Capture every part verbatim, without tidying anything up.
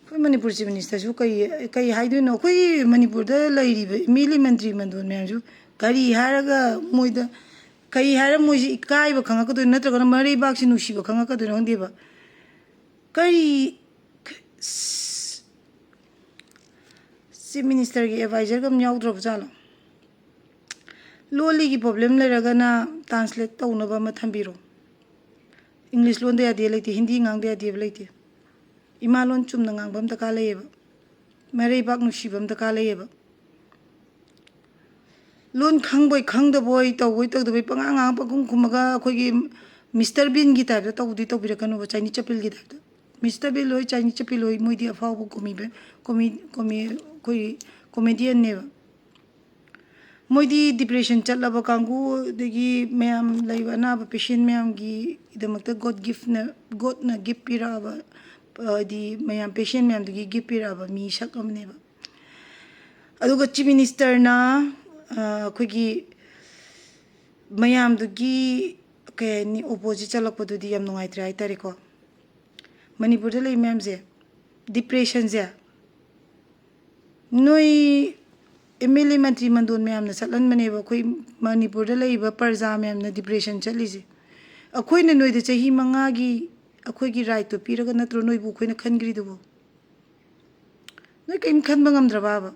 ꯑꯩꯈꯣꯏ ꯃꯅꯤꯄꯨꯔ ꯆꯤꯐ ꯃꯤꯅꯤꯁꯇꯔꯁꯨ ꯀꯩ ꯀꯩ ꯍꯥꯏꯗꯣꯏꯅꯣ? ꯑꯩꯈꯣꯏ ꯃꯅꯤꯄꯨꯔꯗ ꯂꯩꯔꯤꯕ ꯑꯦꯝ ꯑꯦꯜ ꯑꯦ, ꯃꯟꯇ꯭ꯔꯤ ꯃꯟꯗꯣꯟ ꯃꯌꯥꯝꯁꯨ ꯀꯔꯤ ꯍꯥꯏꯔꯒ ꯃꯣꯏꯗ, ꯀꯩ ꯍꯥꯏꯔ ꯃꯣꯏꯁꯦ ꯏꯀꯥꯏꯕ ꯈꯪꯉꯛꯀꯗꯣꯏꯅꯣ, ꯅꯠꯇ꯭ꯔꯒꯅ ꯃꯔꯩꯕꯥꯛꯁꯦ ꯅꯨꯡꯁꯤꯕ ꯈꯪꯉꯛꯀꯗꯣꯏꯅꯣ ꯈꯪꯗꯦꯕ꯫ ꯀꯔꯤ ꯆꯤꯐ ꯃꯤꯅꯤꯁꯇꯔꯒꯤ ꯑꯦꯗꯚꯥꯏꯖꯔꯒ ꯑꯃ ꯌꯥꯎꯗ꯭ꯔꯕ ꯖꯥꯠꯂꯣ? ꯂꯣꯜꯂꯤꯒꯤ ꯄ꯭ꯔꯣꯕ꯭ꯂꯦꯝ ꯂꯩꯔꯒꯅ ꯇ꯭ꯔꯥꯟꯁꯂꯦꯠ ꯇꯧꯅꯕ ꯑꯃ ꯊꯝꯕꯤꯔꯣ꯫ ꯏꯪꯂꯤꯁ ꯂꯣꯟꯗ ꯌꯥꯗꯦ ꯂꯩꯇꯦ, ꯍꯤꯟꯗꯤ ꯉꯥꯡꯗ ꯌꯥꯗꯦꯕ ꯂꯩꯇꯦ꯫ ꯏꯃꯥ ꯂꯣꯟ ꯆꯨꯝꯅ ꯉꯥꯡꯕ ꯑꯃ ꯗꯔꯀꯥꯔ ꯂꯩꯌꯦꯕ꯫ ꯃꯔꯩꯕꯥꯛ ꯅꯨꯡꯁꯤꯕ ꯑꯃ ꯗꯔꯀꯥꯔ ꯂꯩꯌꯦꯕ꯫ ꯂꯣꯟ ꯈꯪꯕꯣꯏ ꯈꯪꯗꯕꯣꯏ, ꯇꯧꯕꯣꯏ ꯇꯧꯗꯕꯣꯏ, ꯄꯉꯥꯡ ꯉꯥꯡꯉ ꯄꯪꯈꯨꯝ ꯈꯨꯝꯃꯒ ꯑꯩꯈꯣꯏꯒꯤ ꯃꯤꯁꯇꯔ ꯕꯤꯟꯒꯤ ꯇꯥꯏꯞꯇ ꯇꯧꯕꯗꯤ ꯇꯧꯕꯤꯔꯛꯀꯅꯨꯕ, ꯆꯥꯏꯅꯤ ꯆꯄꯤꯜꯒꯤ ꯇꯥꯏꯞꯇ꯫ ꯃꯤꯁꯇꯔ ꯕꯤꯟ ꯍꯣꯏ, ꯆꯥꯏꯅꯤ ꯆꯄꯤꯜ ꯍꯣꯏ, ꯃꯣꯏꯗꯤ ꯑꯐꯥꯎꯕ ꯀꯣꯃꯤ-, ꯀꯣꯃꯤ-, ꯀꯣꯃꯤ-, ꯑꯩꯈꯣꯏ ꯀꯣꯃꯦꯗꯤꯌꯟꯅꯦꯕ꯫ ꯃꯣꯏꯗꯤ ꯗꯤꯄ꯭ꯔꯦꯁꯟ ꯆꯠꯂꯕ ꯀꯥꯡꯕꯨ, ꯑꯗꯒꯤ ꯃꯌꯥꯝ ꯂꯩꯕ ꯑꯅꯥꯕ ꯄꯦꯁꯦꯟ ꯃꯌꯥꯝꯒꯤꯗꯃꯛꯇ ꯒꯣꯗ ꯒꯤꯐꯅ, ꯒꯣꯗꯅ ꯒꯤꯐ ꯄꯤꯔꯛꯑꯕ, ꯍꯥꯏꯗꯤ ꯃꯌꯥꯝ ꯄꯦꯁꯦꯟ ꯃꯌꯥꯝꯗꯨꯒꯤ ꯒꯤꯐ ꯄꯤꯔꯛꯑꯕ ꯃꯤꯁꯛ ꯑꯃꯅꯦꯕ꯫ ꯑꯗꯨꯒ ꯆꯤꯐ ꯃꯤꯅꯤꯁꯇꯔꯅ, ꯑ, ꯑꯩꯈꯣꯏꯒꯤ ꯃꯌꯥꯝꯗꯨꯒꯤ, ꯀꯩ ꯍꯥꯏꯅꯤ, ꯑꯣꯄꯣꯖꯤꯠ ꯆꯠꯂꯛꯄꯗꯨꯗꯤ ꯌꯥꯝ ꯅꯨꯡꯉꯥꯏꯇ꯭ꯔꯦ ꯍꯥꯏꯇꯥꯔꯦꯀꯣ꯫ ꯃꯅꯤꯄꯨꯔꯗ ꯂꯩ ꯃꯌꯥꯝꯁꯦ, ꯗꯤꯄ꯭ꯔꯦꯁꯟꯁꯦ, ꯅꯣꯏ ꯑꯦꯝ ꯑꯦꯜ ꯑꯦ, ꯃꯟꯇ꯭ꯔꯤ ꯃꯟꯗꯣꯟ ꯃꯌꯥꯝꯅ ꯆꯠꯍꯟꯕꯅꯦꯕ ꯑꯩꯈꯣꯏ ꯃꯅꯤꯄꯨꯔꯗ ꯂꯩꯔꯤꯕ ꯄ꯭ꯔꯖꯥ ꯃꯌꯥꯝꯅ ꯗꯤꯄ꯭ꯔꯦꯁꯟ ꯆꯠꯂꯤꯁꯦ꯫ ꯑꯩꯈꯣꯏꯅ ꯅꯣꯏꯗ ꯆꯍꯤ ꯃꯉꯥꯒꯤ ꯑꯩꯈꯣꯏꯒꯤ ꯔꯥꯏꯠꯇꯣ ꯄꯤꯔꯒ ꯅꯠꯇ꯭ꯔꯣ ꯅꯣꯏꯕꯨ ꯑꯩꯈꯣꯏꯅ ꯈꯟꯈ꯭ꯔꯤꯗꯨꯕꯨ? ꯅꯣꯏ ꯀꯔꯤꯝ ꯈꯟꯕ ꯉꯝꯗ꯭ꯔꯕꯕ?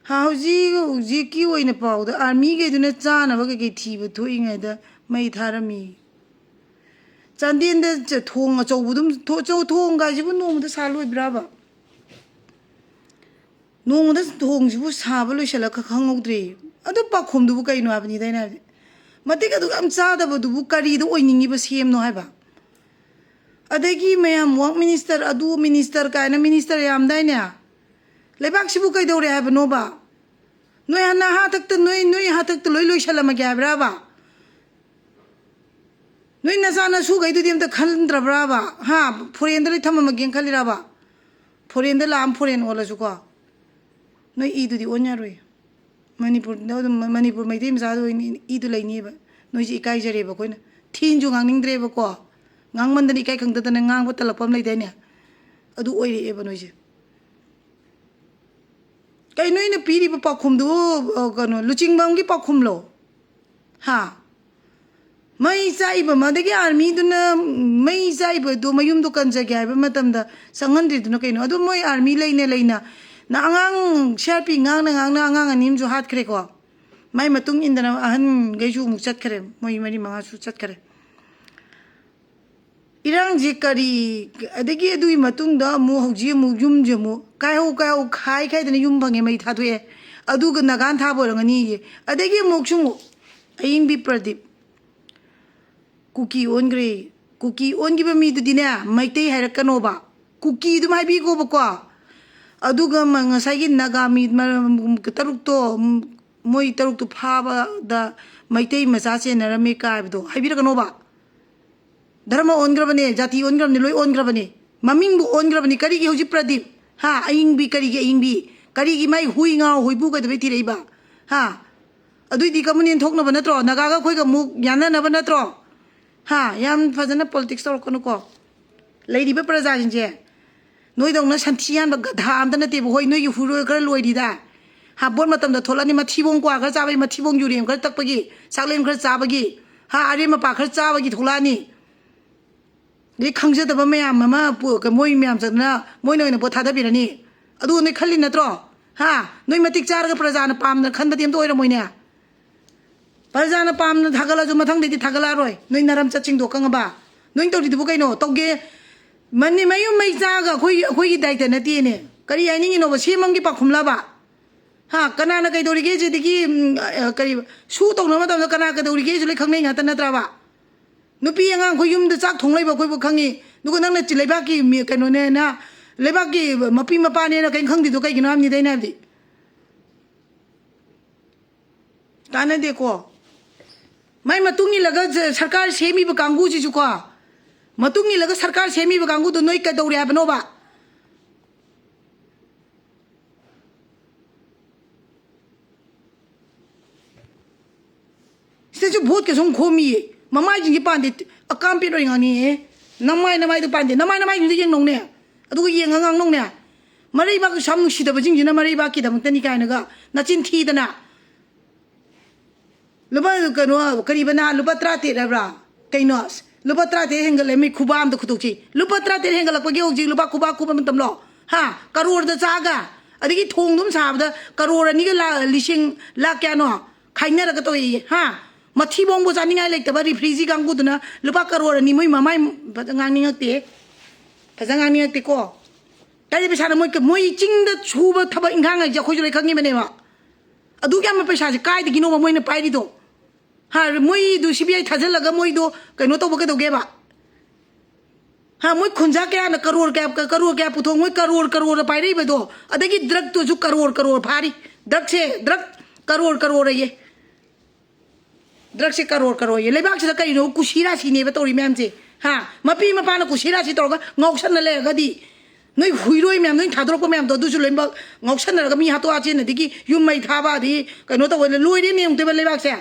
ꯍꯥ, ꯍꯧꯖꯤꯛ ꯍꯧꯖꯤꯛꯀꯤ ꯑꯣꯏꯅ ꯄꯥꯎꯗ ꯑꯥꯔꯃꯤꯈꯩꯗꯨꯅ ꯆꯥꯅꯕ ꯀꯩꯀꯩ ꯊꯤꯕ ꯊꯣꯛꯏꯉꯩꯗ ꯃꯩ ꯊꯥꯔꯝꯃꯤ꯫ ꯆꯥꯟꯗꯦꯜꯗ ꯆ-, ꯊꯣꯡ ꯑꯆꯧꯕꯗꯨꯝ, ꯊꯣ-, ꯆꯧ-, ꯊꯣꯡ ꯀꯥꯏꯁꯤꯕꯨ ꯅꯣꯡꯃꯗ ꯁꯥ ꯂꯣꯏꯕ꯭ꯔꯕ? ꯅꯣꯡꯃꯗ ꯊꯣꯡꯁꯤꯕꯨ ꯁꯥꯕ ꯂꯣꯏꯁꯤꯜꯂꯛꯈ ꯈꯪꯍꯧꯗ꯭ꯔꯦ꯫ ꯑꯗꯨ ꯄꯥꯈꯣꯝꯗꯨꯕꯨ ꯀꯩꯅꯣ ꯍꯥꯏꯕꯅꯤꯗ ꯑꯩꯅ ꯍꯥꯏꯕꯗꯤ꯫ ꯃꯇꯤꯛ ꯑꯗꯨꯛ ꯌꯥꯝ ꯆꯥꯗꯕꯗꯨꯕꯨ ꯀꯔꯤꯗ ꯑꯣꯏꯅꯤꯡꯉꯤꯕ ꯁꯤ ꯑꯦꯝꯅꯣ ꯍꯥꯏꯕ? ꯑꯗꯒꯤ ꯃꯌꯥꯝ ꯋꯥꯔꯛ ꯃꯤꯅꯤꯁꯇꯔ, ꯑꯗꯨ ꯃꯤꯅꯤꯁꯇꯔ ꯀꯥꯏꯅ ꯃꯤꯅꯤꯁꯇꯔ ꯌꯥꯝꯗꯥꯏꯅꯦ? ꯂꯩꯕꯥꯛꯁꯤꯕꯨ ꯀꯩꯗꯧꯔꯦ ꯍꯥꯏꯕꯅꯣꯕ? ꯅꯣꯏ ꯍꯥꯟꯅ ꯍꯥꯇꯛꯇ, ꯅꯣꯏ, ꯅꯣꯏ ꯍꯥꯇꯛꯇ ꯂꯣꯏ ꯂꯣꯏꯁꯜꯂꯝꯃꯒꯦ ꯍꯥꯏꯕ꯭ꯔꯕ? ꯅꯣꯏ ꯅꯆꯥ ꯅꯁꯨꯈꯩꯗꯨꯗꯤ ꯑꯝꯇ ꯈꯟꯗ꯭ꯔꯕ꯭ꯔꯕ? ꯍꯥ? ꯐꯣꯔꯦꯟꯗ ꯂꯣꯏ ꯊꯝꯃꯝꯃꯒꯦꯅ ꯈꯜꯂꯤꯔꯕ? ꯐꯣꯔꯦꯟꯗ ꯂꯥꯛꯑꯝ ꯐꯣꯔꯦꯟ ꯑꯣꯜꯂꯁꯨꯀꯣ, ꯅꯣꯏ ꯏꯗꯨꯗꯤ ꯑꯣꯟ ꯌꯥꯔꯣꯏ꯫ ꯃꯅꯤꯄꯨꯔꯗ ꯑꯗꯨꯝ, ꯃꯅꯤꯄꯨꯔ ꯃꯩꯇꯩ ꯃꯆꯥꯗ ꯑꯣꯏꯅ ꯏꯗꯨ ꯂꯩꯅꯤꯕ꯫ ꯅꯣꯏꯁꯦ ꯏꯀꯥꯏꯖꯔꯦꯕ ꯑꯩꯈꯣꯏꯅ꯫ ꯊꯤꯅꯁꯨ ꯉꯥꯡꯅꯤꯡꯗ꯭ꯔꯦꯕꯀꯣ꯫ ꯉꯥꯡꯃꯟꯗꯅ ꯏꯀꯥꯏ ꯈꯪꯗꯗꯅ ꯉꯥꯡꯕ ꯇꯜꯂꯛꯄ ꯑꯃ ꯂꯩꯗꯥꯏꯅꯦ? ꯑꯗꯨ ꯑꯣꯏꯔꯛꯑꯦꯕ ꯅꯣꯏꯁꯦ꯫ ꯀꯩꯅꯣ ꯑꯩꯅ ꯄꯤꯔꯤꯕ ꯄꯥꯎꯈꯨꯝꯗꯨꯕꯨ, ꯑ, ꯀꯩꯅꯣ, ꯂꯨꯆꯤꯡꯕꯝꯒꯤ ꯄꯥꯎꯈꯨꯝꯂꯣ? ꯍꯥ? ꯃꯩ ꯆꯥꯛꯏꯕ, ꯑꯗꯒꯤ ꯑꯥꯔꯃꯤꯗꯨꯅ ꯃꯩ ꯆꯥꯛꯏꯕꯗꯣ ꯃꯌꯨꯝꯗꯣ ꯀꯟꯖꯒꯦ ꯍꯥꯏꯕ ꯃꯇꯝꯗ ꯆꯪꯍꯟꯗ꯭ꯔꯤꯗꯨꯅ ꯀꯩꯅꯣ? ꯑꯗꯨ ꯃꯣꯏ ꯑꯥꯔꯃꯤ ꯂꯩꯅ ꯂꯩꯅ, ꯅ ꯑꯉꯥꯡ ꯁꯤ ꯑꯥꯔ ꯄꯤ ꯉꯥꯡꯅ ꯉꯥꯡꯅ ꯑꯉꯥꯡ ꯑꯅꯤ ꯑꯃꯁꯨ ꯍꯥꯠꯈ꯭ꯔꯦꯀꯣ꯫ ꯃꯥꯏ ꯃꯇꯨꯡ ꯏꯟꯗꯅ ꯑꯍꯟꯈꯩꯁꯨ ꯑꯃꯨꯛ ꯆꯠꯈ꯭ꯔꯦ, ꯃꯣꯏ ꯃꯔꯤ ꯃꯉꯥꯁꯨ ꯆꯠꯈ꯭ꯔꯦ꯫ ꯏꯔꯥꯡꯁꯦ ꯀꯔꯤ, ꯑꯗꯒꯤ ꯑꯗꯨꯒꯤ ꯃꯇꯨꯡꯗ ꯑꯃꯨꯛ ꯍꯧꯖꯤꯛ ꯑꯃꯨꯛ ꯌꯨꯝꯁꯦ ꯑꯃꯨꯛ ꯀꯥꯏꯍꯧ ꯀꯥꯏꯍꯧ ꯈꯥꯏ ꯈꯥꯏꯗꯅ ꯌꯨꯝ ꯐꯪꯉꯦ, ꯃꯩ ꯊꯥꯗꯣꯛꯑꯦ, ꯑꯗꯨꯒ ꯅꯥꯒꯥꯅ ꯊꯥꯕ ꯑꯣꯏꯔꯝꯒꯅꯤꯌꯦ꯫ ꯑꯗꯒꯤ ꯑꯃꯨꯛꯁꯨ ꯑꯃꯨꯛ ꯑꯏꯪꯕꯤ ꯄ꯭ꯔꯗꯤꯞ, ꯀꯨꯀꯤ ꯑꯣꯟꯈ꯭ꯔꯦ꯫ ꯀꯨꯀꯤ ꯑꯣꯟꯈꯤꯕ ꯃꯤꯗꯨꯗꯤꯅꯦ, ꯃꯩꯇꯩ ꯍꯥꯏꯔꯛꯀꯅꯣꯕ, ꯀꯨꯀꯤ ꯑꯗꯨꯝ ꯍꯥꯏꯕꯤꯈꯣꯕꯀꯣ꯫ ꯑꯗꯨꯒ ꯃ-, ꯉꯁꯥꯏꯒꯤ ꯅꯥꯒꯥ ꯃꯤ ꯃ-, ꯇꯔꯨꯛꯇꯣ, ꯃꯣꯏ ꯇꯔꯨꯛꯇꯣ ꯐꯥꯕꯗ ꯃꯩꯇꯩ ꯃꯆꯥ ꯆꯦꯟꯅꯔꯝꯃꯦ ꯀꯥꯏꯕꯗꯣ ꯍꯥꯏꯕꯤꯔꯛꯀꯅꯣꯕ꯫ ꯙꯔꯃ ꯑꯣꯟꯈ꯭ꯔꯕꯅꯦ, ꯖꯥꯇꯤ ꯑꯣꯟꯈ꯭ꯔꯕꯅꯦ, ꯂꯣꯏ ꯑꯣꯟꯈ꯭ꯔꯕꯅꯦ, ꯃꯃꯤꯡꯕꯨ ꯑꯣꯟꯈ꯭ꯔꯕꯅꯦ꯫ ꯀꯔꯤꯒꯤ ꯍꯧꯖꯤꯛ ꯄ꯭ꯔꯗꯤꯞ? ꯍꯥ? ꯑꯏꯪꯕꯤ, ꯀꯔꯤꯒꯤ ꯑꯏꯪꯕꯤ? ꯀꯔꯤꯒꯤ ꯃꯥꯏ ꯍꯨꯏ ꯉꯥꯎ ꯍꯨꯏꯕꯨ ꯀꯩꯗꯧꯕꯩ ꯊꯤꯔꯛꯏꯕ? ꯍꯥ? ꯑꯗꯨꯏꯗꯤ ꯀꯃꯨꯅꯦꯜ ꯊꯣꯛꯅꯕ ꯅꯠꯇ꯭ꯔꯣ? ꯅꯥꯒꯥꯒ ꯑꯩꯈꯣꯏꯒ ꯑꯃꯨꯛ ꯌꯥꯅꯅꯕ ꯅꯠꯇ꯭ꯔꯣ? ꯍꯥ? ꯌꯥꯝ ꯐꯖꯅ politics ꯇꯧꯔꯛꯀꯅꯨꯀꯣ꯫ ꯂꯩꯔꯤꯕ ꯄ꯭ꯔꯖꯥꯁꯤꯡꯁꯦ ꯅꯣꯏꯗꯧꯅ ꯁꯟꯊꯤ ꯌꯥꯟꯕ ꯒꯙꯥ ꯑꯝꯇ ꯅꯠꯇꯦꯕ꯫ ꯍꯣꯏ, ꯅꯣꯏꯒꯤ ꯍꯨꯏꯔꯣꯏ ꯈꯔ ꯂꯣꯏꯔꯤꯗ꯫ ꯍꯥ, ꯚꯣꯠ ꯃꯇꯝꯗ ꯊꯣꯛꯂꯛꯑꯅꯤ, ꯃꯊꯤꯕꯣꯡ ꯀ꯭ꯋꯥ ꯈꯔ ꯆꯥꯕꯒꯤ, ꯃꯊꯤꯕꯣꯡ ꯌꯨꯔꯦꯝ ꯈꯔ ꯇꯛꯄꯒꯤ, ꯆꯥꯛꯂꯦꯟ ꯈꯔ ꯆꯥꯕꯒꯤ, ꯍꯥ, ꯑꯔꯦꯝ ꯑꯄꯥ ꯈꯔ ꯆꯥꯕꯒꯤ ꯊꯣꯛꯂꯛꯑꯅꯤ꯫ ꯑꯗꯩ ꯈꯪꯖꯗꯕ ꯃꯌꯥꯝ ꯑꯃ ꯄꯨ-, ꯃꯣꯏ ꯃꯌꯥꯝ ꯆꯠꯇꯅ ꯃꯣꯏꯅ ꯑꯣꯏꯅ ꯚꯣꯠ ꯊꯥꯗꯕꯤꯔꯅꯤ꯫ ꯑꯗꯨ ꯅꯣꯏ ꯈꯜꯂꯤ ꯅꯠꯇ꯭ꯔꯣ? ꯍꯥ? ꯅꯣꯏ ꯃꯇꯤꯛ ꯆꯥꯔꯒ ꯄ꯭ꯔꯖꯥꯅ ꯄꯥꯝꯅ ꯈꯟꯕꯗꯤ ꯑꯝꯇ ꯑꯣꯏꯔꯝꯃꯣꯏꯅꯦ꯫ ꯄ꯭ꯔꯖꯥꯅ ꯄꯥꯝꯅ ꯊꯥꯒꯠꯂꯁꯨ ꯃꯊꯪꯗꯩꯗꯤ ꯊꯥꯒꯠꯂꯛꯑꯔꯣꯏ꯫ ꯅꯣꯏ ꯅꯔꯝ ꯆꯠꯁꯤꯡꯗꯣ ꯈꯪꯉꯕ? ꯅꯣꯏ ꯇꯧꯔꯤꯗꯨꯕꯨ ꯀꯩꯅꯣ? ꯇꯧꯒꯦ, ꯃꯅꯤ-, ꯃꯌꯨꯝ ꯃꯩ ꯆꯥꯛꯑꯒ ꯑꯩꯈꯣꯏ, ꯑꯩꯈꯣꯏꯒꯤ ꯗꯥꯏꯇ ꯅꯠꯇꯦꯅꯦ꯫ ꯀꯔꯤ ꯍꯥꯏꯅꯤꯡꯉꯤꯅꯣꯕ? ꯁꯦꯝꯕꯝꯒꯤ ꯄꯥꯎꯈꯨꯝꯂꯕ? ꯍꯥ? ꯀꯅꯥꯅ ꯀꯩꯗꯧꯔꯤꯒꯦ? ꯁꯤꯗꯒꯤ, ꯎꯝ, ꯑ, ꯀꯔꯤ, ꯁꯨ ꯇꯧꯅꯕ ꯃꯇꯝꯗ ꯀꯅꯥ ꯀꯩꯗꯧꯔꯤꯒꯦꯁꯨ ꯂꯣꯏ ꯈꯪꯅꯩ ꯉꯥꯛꯇ ꯅꯠꯇ꯭ꯔꯕ? ꯅꯨꯄꯤ ꯑꯉꯥꯡ ꯑꯩꯈꯣꯏ ꯌꯨꯝꯗ ꯆꯥꯛ ꯊꯣꯡ ꯂꯩꯕ ꯑꯩꯈꯣꯏꯕꯨ ꯈꯪꯉꯤ꯫ ꯑꯗꯨꯒ ꯅꯪꯅ ꯆꯤ-, ꯂꯩꯕꯥꯛꯀꯤ ꯃꯤ-, ꯀꯩꯅꯣꯅꯦꯅ, ꯂꯩꯕꯥꯛꯀꯤ ꯃꯄꯤ ꯃꯄꯥꯅꯦꯅ ꯀꯔꯤꯝ ꯈꯪꯗ꯭ꯔꯤꯗꯣ ꯀꯩꯒꯤꯅꯣ ꯍꯥꯏꯕꯅꯤꯗ ꯑꯩꯅ ꯍꯥꯏꯕꯗꯤ꯫ ꯀꯥꯟꯅꯗꯦꯀꯣ꯫ ꯃꯥꯏ ꯃꯇꯨꯡ ꯏꯜꯂꯒ ꯁ-, ꯁꯔꯀꯥꯔ ꯁꯦꯝꯃꯤꯕ ꯀꯥꯡꯕꯨꯁꯤꯁꯨꯀꯣ, ꯃꯇꯨꯡ ꯏꯜꯂꯒ ꯁꯔꯀꯥꯔ ꯁꯦꯝꯃꯤꯕ ꯀꯥꯡꯕꯨꯗꯣ ꯅꯣꯏ ꯀꯩꯗꯧꯔꯦ ꯍꯥꯏꯕꯅꯣꯕ? ꯁꯤꯗꯁꯨ ꯚꯣꯠꯀ ꯁꯨꯝ ꯈꯣꯝꯃꯤꯌꯦ꯫ ꯃꯃꯥꯏꯁꯤꯡꯁꯦ ꯄꯥꯟꯗꯦ꯫ ꯑꯀꯥꯝ ꯄꯦꯠ ꯑꯣꯏ ꯉꯥꯡꯅꯤꯡꯉꯦ꯫ ꯅꯃꯥꯏ ꯅꯃꯥꯏꯗꯣ ꯄꯥꯟꯗꯦ꯫ ꯅꯃꯥꯏ ꯅꯃꯥꯏꯁꯤꯡꯗꯣ ꯌꯦꯡꯅꯧꯅꯦ꯫ ꯑꯗꯨꯒ ꯌꯦꯡꯉ ꯉꯥꯡꯅꯧꯅꯦ꯫ ꯃꯔꯩꯕꯥꯛꯀꯤ ꯁꯝ ꯅꯨꯡꯁꯤꯗꯕꯁꯤꯡꯁꯤꯅ ꯃꯔꯩꯕꯥꯛꯀꯤꯗꯃꯛꯇꯅꯤ ꯀꯥꯏꯅꯒ ꯅꯆꯤꯟ ꯊꯤꯗꯅ꯫ ꯂꯨꯄꯥ, ꯀꯩꯅꯣ, ꯀꯔꯤꯕ ꯅꯍꯥꯟ ꯂꯨꯄꯥ ꯇꯔꯥꯇꯔꯦꯠ ꯍꯥꯏꯕ꯭ꯔꯥ? ꯀꯩꯅꯣ? ꯂꯨꯄꯥ ꯇꯔꯥꯇꯔꯦꯠ ꯍꯦꯟꯒꯠꯂꯦ, ꯃꯤ ꯈꯨꯕꯥ ꯑꯝꯗ ꯈꯨꯗꯣꯛꯁꯤ꯫ ꯂꯨꯄꯥ ꯇꯔꯥꯇꯔꯦꯠ ꯍꯦꯟꯒꯠꯂꯛꯄꯒꯤ ꯍꯧꯖꯤꯛ ꯂꯨꯄꯥ ꯈꯨꯕꯥ ꯈꯨꯕ ꯃꯇꯝꯂꯣ? ꯍꯥ? ꯀꯔꯣꯔꯗ ꯆꯥꯒ, ꯑꯗꯒꯤ ꯊꯣꯡꯗꯨꯝ ꯁꯥꯕꯗ ꯀꯔꯣꯔ ꯑꯅꯤꯒ ꯂꯥ-, ꯂꯤꯁꯤꯡ ꯂꯥꯛ ꯀꯌꯥꯅꯣ ꯈꯥꯏꯅꯔꯒ ꯇꯧꯏ, ꯍꯥ? ꯃꯊꯤꯕꯣꯡꯕꯨ ꯆꯥꯅꯤꯡꯉꯥꯏ ꯂꯩꯇꯕ ꯔꯤꯐ꯭ꯔꯤꯖꯤ ꯀꯥꯡꯕꯨꯗꯨꯅ ꯂꯨꯄꯥ ꯀꯔꯣꯔ ꯑꯅꯤ, ꯃꯣꯏ ꯃꯃꯥꯏ ꯐꯖ ꯉꯥꯡꯅꯤꯡꯉꯛꯇꯦ, ꯐꯖ ꯉꯥꯡꯅꯤꯡꯉꯛꯇꯦꯀꯣ꯫ ꯀꯥꯏꯗꯩ ꯄꯩꯁꯥꯅꯣ? ꯃꯣꯏ, ꯃꯣꯏ ꯆꯤꯡꯗ ꯁꯨꯕ ꯊꯕꯛ ꯏꯪꯈꯥꯡ ꯍꯥꯏꯁꯦ ꯑꯩꯈꯣꯏꯁꯨ ꯂꯣꯏ ꯈꯪꯉꯤꯕꯅꯦꯕ꯫ ꯑꯗꯨꯛ ꯌꯥꯝꯕ ꯄꯩꯁꯥꯁꯦ ꯀꯥꯏꯗꯒꯤꯅꯣꯕ ꯃꯣꯏꯅ ꯄꯥꯏꯔꯤꯗꯣ? ꯍꯥ, ꯃꯣꯏꯗꯨ ꯁꯤ ꯕꯤ ꯑꯥꯏ ꯊꯥꯖꯤꯜꯂꯒ ꯃꯣꯏꯗꯣ ꯀꯩꯅꯣ ꯇꯧꯕ ꯀꯩꯗꯧꯒꯦꯕ? ꯍꯥ, ꯃꯣꯏ ꯈꯨꯟꯖꯥ ꯀꯌꯥꯅ ꯀꯔꯣꯔ ꯀꯌꯥ, ꯀꯔꯣꯔ ꯀꯌꯥ ꯄꯨꯊꯣꯛ, ꯃꯣꯏ ꯀꯔꯣꯔ ꯀꯔꯣꯔ ꯄꯥꯏꯔꯛꯏꯕꯗꯣ, ꯑꯗꯒꯤ ꯗ꯭ꯔꯒꯇꯨꯁꯨ ꯀꯔꯣꯔ ꯀꯔꯣꯔ ꯐꯥꯔꯤ꯫ ꯗ꯭ꯔꯒꯁꯦ, ꯗ꯭ꯔꯒ ꯀꯔꯣꯔ ꯀꯔꯣꯔ ꯑꯌꯦ꯫ ꯗ꯭ꯔꯒꯁꯦ ꯀꯔꯣꯔ ꯀꯔꯣꯔ ꯑꯌꯦ꯫ ꯂꯩꯕꯥꯛꯁꯤꯗ ꯀꯔꯤꯅꯣ ꯀꯨꯁꯤ ꯔꯥꯁꯤꯅꯦꯕ ꯇꯧꯔꯤ ꯃꯌꯥꯝꯁꯦ? ꯍꯥ? ꯃꯄꯤ ꯃꯄꯥꯅ ꯀꯨꯁꯤ ꯔꯥꯁꯤ ꯇꯧꯔꯒ ꯉꯥꯎꯁꯟꯅ ꯂꯩꯔꯒꯗꯤ, ꯅꯣꯏ ꯍꯨꯏꯔꯣꯏ ꯃꯌꯥꯝ, ꯅꯣꯏ ꯊꯥꯗꯣꯔꯛꯄ ꯃꯌꯥꯝꯗꯣ, ꯑꯗꯨꯁꯨ ꯂꯣꯏꯅꯃꯛ ꯉꯥꯎꯁꯟꯅꯔꯒ ꯃꯤ ꯍꯥꯠꯇꯣꯛ ꯍꯥꯠꯆꯤꯟ, ꯑꯗꯒꯤ ꯌꯨꯝ ꯃꯩ ꯊꯥꯕ, ꯑꯗꯒꯤ ꯀꯩꯅꯣ ꯇꯧꯕ, ꯂꯣꯏꯔꯦꯅꯦ ꯑꯃꯨꯛꯇꯣꯏꯕ ꯂꯩꯕꯥꯛꯁꯦ꯫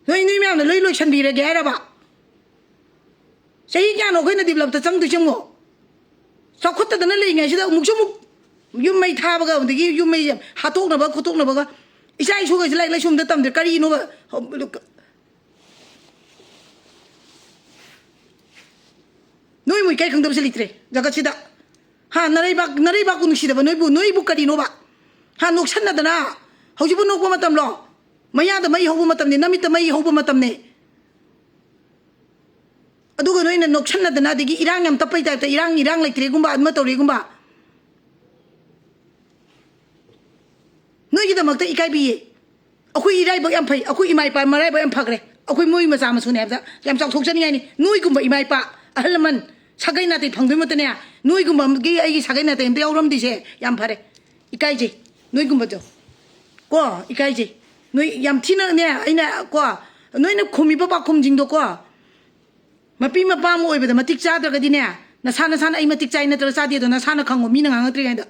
ꯅꯣꯏ, ꯅꯣꯏ ꯃꯌꯥꯝꯅ ꯂꯣꯏ ꯂꯣꯏꯁꯟꯕꯤꯔꯒꯦ ꯍꯥꯏꯔꯕ? ꯆꯍꯤ ꯀꯌꯥꯅꯣ ꯑꯩꯈꯣꯏꯅ ꯗꯤꯕꯂꯞꯇ ꯆꯪꯗꯣꯏꯁꯦ ꯌꯦꯡꯉꯣ? ꯆꯥꯎꯈꯠꯇꯗꯅ ꯂꯩꯔꯤꯉꯩꯁꯤꯗ ꯑꯃꯨꯛꯁꯨ ꯑꯃꯨꯛ ꯌꯨꯝ ꯃꯩ ꯊꯥꯕꯒ, ꯑꯗꯒꯤ ꯌꯨꯝ ꯃꯩ ꯍꯥꯠꯇꯣꯛꯅꯕ ꯈꯣꯠꯇꯣꯛꯅꯕꯒ, ꯏꯆꯥ ꯏꯁꯨꯒꯩꯁꯦ ꯂꯥꯏꯔꯤꯛ ꯂꯥꯏꯁꯨ ꯑꯝꯇ ꯇꯝꯗ꯭ꯔꯦ꯫ ꯀꯔꯤꯅꯣꯕ? ꯅꯣꯏ ꯃꯣꯏ ꯀꯩ ꯈꯪꯗꯕꯁꯦ ꯂꯩꯇ꯭ꯔꯦ ꯖꯒꯠꯁꯤꯗ꯫ ꯍꯥ, ꯅꯔꯩꯕꯥꯛ, ꯅꯔꯩꯕꯥꯛꯄꯨ ꯅꯨꯡꯁꯤꯗꯕ ꯅꯣꯏꯕꯨ, ꯅꯣꯏꯕꯨ ꯀꯔꯤꯅꯣꯕ? ꯍꯥ, ꯅꯣꯛꯁꯟꯅꯗꯅ ꯍꯧꯖꯤꯛꯄꯨ ꯅꯣꯛꯄ ꯃꯇꯝꯂꯣ? ꯃꯌꯥꯗ ꯃꯩ ꯍꯧꯕ ꯃꯇꯝꯅꯤ, ꯅꯃꯤꯠꯇ ꯃꯩ ꯍꯧꯕ ꯃꯇꯝꯅꯤ꯫ ꯑꯗꯨꯒ ꯅꯣꯏꯅ ꯅꯣꯛꯁꯟꯅꯗꯅ, ꯑꯗꯒꯤ ꯏꯔꯥꯡ ꯌꯥꯝ ꯇꯞꯄꯩ ꯇꯥꯏꯞꯇ, ꯏꯔꯥꯡ, ꯏꯔꯥꯡ ꯂꯩꯇ꯭ꯔꯦꯒꯨꯝꯕ, ꯑꯃ ꯇꯧꯔꯦꯒꯨꯝꯕ꯫ ꯅꯣꯏꯒꯤꯗꯃꯛꯇ ꯏꯀꯥꯏꯕꯤꯌꯦ꯫ ꯑꯩꯈꯣꯏ ꯏꯔꯥꯏꯕꯛ ꯌꯥꯝ ꯐꯩ, ꯑꯩꯈꯣꯏ ꯏꯃꯥ ꯏꯄꯥ ꯃꯔꯥꯏꯕꯛ ꯌꯥꯝ ꯐꯈ꯭ꯔꯦ, ꯑꯩꯈꯣꯏ ꯃꯣꯏ ꯃꯆꯥ ꯃꯁꯨꯅꯦ ꯍꯥꯏꯕꯗ ꯌꯥꯝ ꯆꯥꯎꯊꯣꯛꯆꯅꯤꯡꯉꯥꯏꯅꯤ꯫ ꯅꯣꯏꯒꯨꯝꯕ ꯏꯃꯥ ꯏꯄꯥ, ꯑꯍꯜ ꯂꯃꯟ, ꯁꯥꯒꯩ ꯅꯥꯇꯩ ꯐꯪꯗꯣꯏꯃꯛꯇꯅꯦ, ꯅꯣꯏꯒꯨꯝꯕꯒꯤ ꯑꯩꯒꯤ ꯁꯥꯒꯩ ꯅꯥꯇꯩ ꯑꯝꯇ ꯌꯥꯎꯔꯝꯗ꯭ꯔꯤꯁꯦ ꯌꯥꯝ ꯐꯔꯦ꯫ ꯏꯀꯥꯏꯖꯩ ꯅꯣꯏꯒꯨꯝꯕꯗꯣ꯫ ꯀꯣ, ꯏꯀꯥꯏꯖꯩ꯫ ꯅꯣꯏ ꯌꯥꯝ ꯊꯤꯅꯅꯦ, ꯑꯩꯅ ꯀꯣ, ꯅꯣꯏꯅ ꯈꯨꯝꯃꯤꯕ ꯄꯥꯎꯈꯨꯝꯁꯤꯡꯗꯣ ꯀꯣ, ꯃꯄꯤ ꯃꯄꯥ ꯑꯃ ꯑꯣꯏꯕꯗ ꯃꯇꯤꯛ ꯆꯥꯗ꯭ꯔꯒꯗꯤꯅꯦ, ꯅꯁꯥ ꯅꯁꯥꯅ ꯑꯩ ꯃꯇꯤꯛ ꯆꯥꯏ ꯅꯠꯇ꯭ꯔꯒ ꯆꯥꯗꯦꯗꯣ ꯅꯁꯥꯅ ꯈꯪꯉꯣ, ꯃꯤꯅ ꯉꯥꯡꯉꯛꯇ꯭ꯔꯤꯉꯩꯗ꯫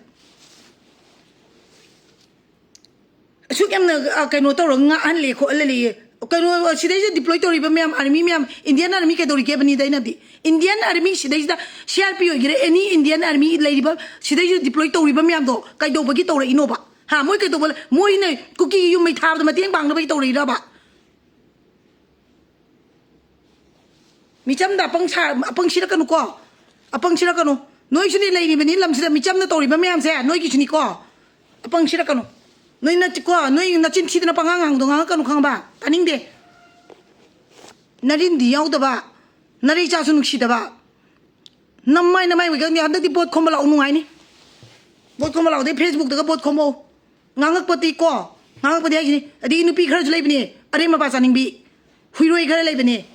ꯑꯁꯨꯛ ꯌꯥꯝꯅ, ꯑ, ꯀꯩꯅꯣ ꯇꯧꯔꯒ ꯉꯥꯡꯍꯜꯂꯦ ꯈꯣꯠꯍꯜꯂꯦ꯫ ꯀꯩꯅꯣ, ꯁꯤꯗꯩꯁꯤꯗ deploy ꯇꯧꯔꯤꯕ ꯃꯌꯥꯝ, army ꯃꯌꯥꯝ, Indian Army ꯀꯩꯗꯧꯔꯤꯒꯦꯕꯅꯤꯗ ꯑꯩꯅꯗꯤ? Indian Army ꯁꯤꯗꯩꯁꯤꯗ C R P ꯑꯣꯏꯒꯦꯔꯥ, any Indian Army ꯂꯩꯔꯤꯕ ꯁꯤꯗꯩꯁꯤꯗ deploy ꯇꯧꯔꯤꯕ ꯃꯌꯥꯝꯗꯣ ꯀꯩꯗꯧꯕꯒꯤ ꯇꯧꯔꯛꯏꯅꯣꯕ? ꯍꯥ, ꯃꯣꯏ ꯀꯩꯗꯧꯕ, ꯃꯣꯏꯅ ꯀꯨꯀꯤꯒꯤ ꯌꯨꯝ ꯃꯩ ꯊꯥꯕꯗ ꯃꯇꯦꯡ ꯄꯥꯡꯅꯕꯒꯤ ꯇꯧꯔꯛꯏꯔꯕ? ꯃꯤꯆꯝꯗ ꯑꯄꯪ ꯁꯥ-, ꯑꯄꯪ ꯁꯤꯔꯛꯀꯅꯨꯀꯣ꯫ ꯑꯄꯪ ꯁꯤꯔꯛꯀꯅꯨ꯫ ꯅꯣꯏꯁꯨꯅꯤ ꯂꯩꯔꯤꯕꯅꯤ ꯂꯝꯁꯤꯗ ꯃꯤꯆꯝꯅ ꯇꯧꯔꯤꯕ ꯃꯌꯥꯝꯁꯦ ꯅꯣꯏꯒꯤꯁꯨꯅꯤꯀꯣ꯫ ꯑꯄꯪ ꯁꯤꯔꯛꯀꯅꯨ꯫ ꯅꯣꯏ ꯅꯠ-, ꯀꯣ, ꯅꯣꯏ ꯅꯆꯤꯟ ꯊꯤꯗꯅ ꯄꯉꯥꯡ ꯉꯥꯡꯗꯣ ꯉꯥꯡꯉꯛꯀꯅꯨ ꯈꯪꯉꯕ? ꯇꯥꯅꯤꯡꯗꯦ꯫ ꯅꯔꯤꯟꯗꯤ ꯌꯥꯎꯗꯕ, ꯅꯔꯩ ꯆꯥꯁꯨ ꯅꯨꯡꯁꯤꯗꯕ꯫ ꯅꯃꯥꯏ, ꯅꯃꯥꯏ ꯑꯣꯏꯒꯅꯤ꯫ ꯍꯟꯗꯛꯇꯤ ꯚꯣꯠ ꯈꯣꯝꯕ ꯂꯥꯛꯑꯣ, ꯅꯨꯡꯉꯥꯏꯅꯤ꯫ ꯚꯣꯠ ꯈꯣꯝꯕ ꯂꯥꯛꯑꯣꯗꯤ Facebookꯇꯒ ꯚꯣꯠ ꯈꯣꯝꯃꯛꯑꯣ꯫ ꯉꯥꯡꯉꯛꯄꯗꯤ ꯀꯣ, ꯉꯥꯡꯉꯛꯄꯗꯤ ꯍꯥꯏꯁꯤꯅꯤ꯫ ꯑꯗꯒꯤ ꯅꯨꯄꯤ ꯈꯔꯁꯨ ꯂꯩꯕꯅꯦ, ꯑꯔꯦꯝ ꯃꯄꯥ ꯆꯥꯅꯤꯡꯕꯤ, ꯍꯨꯏꯔꯣꯏ ꯈꯔ ꯂꯩꯕꯅꯦ꯫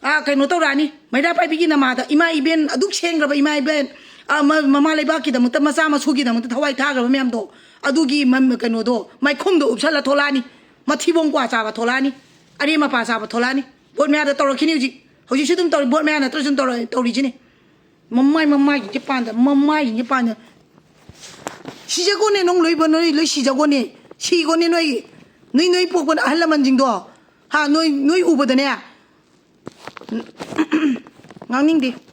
ꯑꯥ, ꯀꯩꯅꯣ ꯇꯧꯔꯛꯑꯅꯤ, ꯃꯩꯔꯥ ꯄꯥꯏꯕꯤꯒꯤ ꯅꯃꯥꯗ, ꯏꯃꯥ ꯏꯕꯦꯟ ꯑꯗꯨꯛ ꯁꯦꯡꯈ꯭ꯔꯕ ꯏꯃꯥ ꯏꯕꯦꯟ, ꯑꯥ, ꯃ-, ꯃꯃꯥ ꯂꯩꯕꯥꯛꯀꯤꯗꯃꯛꯇ, ꯃꯆꯥ ꯃꯁꯨꯒꯤꯗꯃꯛꯇ ꯊꯋꯥꯏ ꯊꯥꯈ꯭ꯔꯕ ꯃꯌꯥꯝꯗꯣ, ꯑꯗꯨꯒꯤ ꯃ-, ꯀꯩꯅꯣꯗꯣ, ꯃꯥꯏꯈꯨꯝꯗꯣ ꯎꯞꯁꯜꯂ ꯊꯣꯛꯂꯛꯑꯅꯤ꯫ ꯃꯊꯤꯕꯣꯡ ꯀ꯭ꯋꯥ ꯆꯥꯕ ꯊꯣꯛꯂꯛꯑꯅꯤ, ꯑꯔꯦꯝ ꯃꯄꯥ ꯆꯥꯕ ꯊꯣꯛꯂꯛꯑꯅꯤ꯫ ꯚꯣꯠ ꯃꯌꯥꯗ ꯇꯧꯔꯛꯈꯤꯅꯤ ꯍꯧꯖꯤꯛ꯫ ꯍꯧꯖꯤꯛꯁꯨ ꯑꯗꯨꯝ ꯇꯧꯔꯤ, ꯚꯣꯠ ꯃꯌꯥ ꯅꯠꯇ꯭ꯔꯁꯨ ꯑꯗꯨꯝ ꯇꯧꯔ-, ꯇꯧꯔꯤꯁꯤꯅꯤ꯫ ꯃꯃꯥꯏ, ꯃꯃꯥꯏꯁꯤꯡꯁꯦ ꯄꯥꯟꯗ, ꯃꯃꯥꯏꯁꯤꯡꯁꯦ ꯄꯥꯟꯗ꯫ ꯁꯤꯖꯒꯣꯅꯦ, ꯅꯪ ꯂꯣꯏꯕ ꯅꯣꯏ ꯂꯣꯏ ꯁꯤꯖꯒꯣꯅꯦ꯫ ꯁꯤꯒꯣꯅꯦ ꯅꯣꯏ, ꯅꯣꯏ, ꯅꯣꯏ ꯄꯣꯛꯄ ꯑꯍꯜ ꯂꯃꯟꯁꯤꯡꯗꯣ꯫ ꯍꯥ, ꯅꯣꯏ, ꯅꯣꯏ ꯎꯕꯗꯅꯦ꯫ ꯉꯥꯡꯅꯤꯡꯗꯦ꯫